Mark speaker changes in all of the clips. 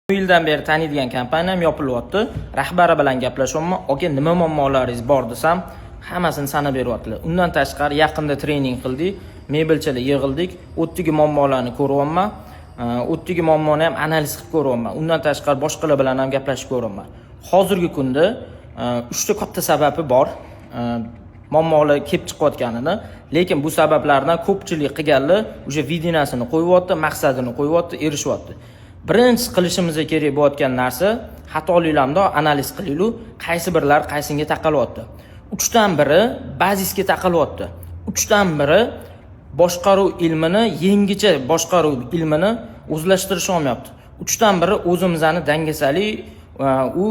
Speaker 1: Yildan beri taniydigan kompaniyam yopilyapti. Rahbari bilan gaplashyapman. "Aka, nima muammolaringiz bor?" desam, hammasini sanab beryaptilar. Undan tashqari, yaqinda trening qildik, mebelchilar yig'ildik. U yerdagi muammolarni ko'ryapman. U yerdagi muammoni ham analiz qilib ko'ryapman. Undan tashqari, boshqalar bilan ham gaplashib ko'ryapman. Hozirgi kunda uchta katta sababi bor muammolar kelib chiqayotganini, lekin bu sabablardan ko'pchilik qilganlar уже видение sini qo'yyapti, maqsadini qo'yyapti, erishyapti. Birinchi qilishimiz kerak bo'layotgan narsa, xatoliklarni analiz qilaylik, qaysi birlari qaysinga taqalyapti. Uchdan biri bazisga taqalyapti, uchdan biri boshqaruv ilmini, yangicha boshqaruv ilmini o'zlashtirish olmayapti, uchdan biri o'zimizni dangasalik, u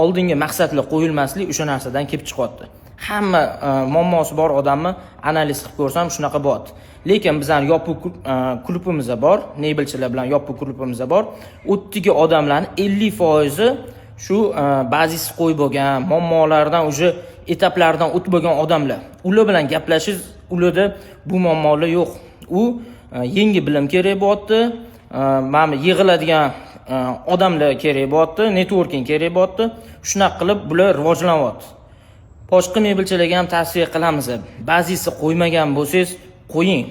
Speaker 1: oldingi maqsadlar qo'yilmaslik, o'sha narsadan kelib chiqyapti. Hamma muammosi bor odamni analiz qilib ko'rsam, shunaqa bo'lyapti. Lekin bizani yopiq klubimiz bor, mebelchilar bilan yopiq klubimiz bor. U yerdagi odamlarni 50%i shu bazis qo'yib bo'lgan, muammolardan уже etaplardan o'tib bo'lgan odamlar. Ular bilan gaplashish, ularda bu muammolar yo'q. U yangi bilim kerak bo'lyapti, mana bu yig'iladigan odamlar kerak bo'lyapti, networking kerak bo'lyapti. Shunaqa qilib bular rivojlanyapti. Boshqa mebelchilarga ham tavsiya qilamiz: bazisni qo'ymagan bo'lsangiz, qo'ying.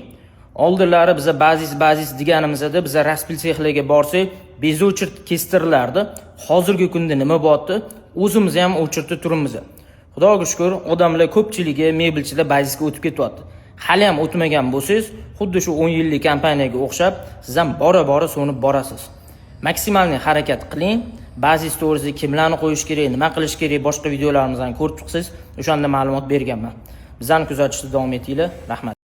Speaker 1: Oldinlari biza bazis, bazis deganimizda, biza распил sexlarga borsak, без очередь kestirilardi. Hozirgi kunda nima bo'lyapti? O'zimiz ham очередь da turibmiz. Xudoga shukur, odamlar ko'pchiligi, mebelchilar bazisga o'tib ketyapti. Hali ham o'tmagan bo'lsangiz, xuddi shu 10 yillik kompaniyaga o'xshab siz ham bora bora so'nib borasiz. Максимальный harakat qiling. Bazis to'g'risida kimlarni qo'yish kerak, nima qilish kerak, boshqa videolarimizni ko'rib chiqsangiz, o'shanda ma'lumot berganman. Bizani kuzatishda davom etinglar. Rahmat.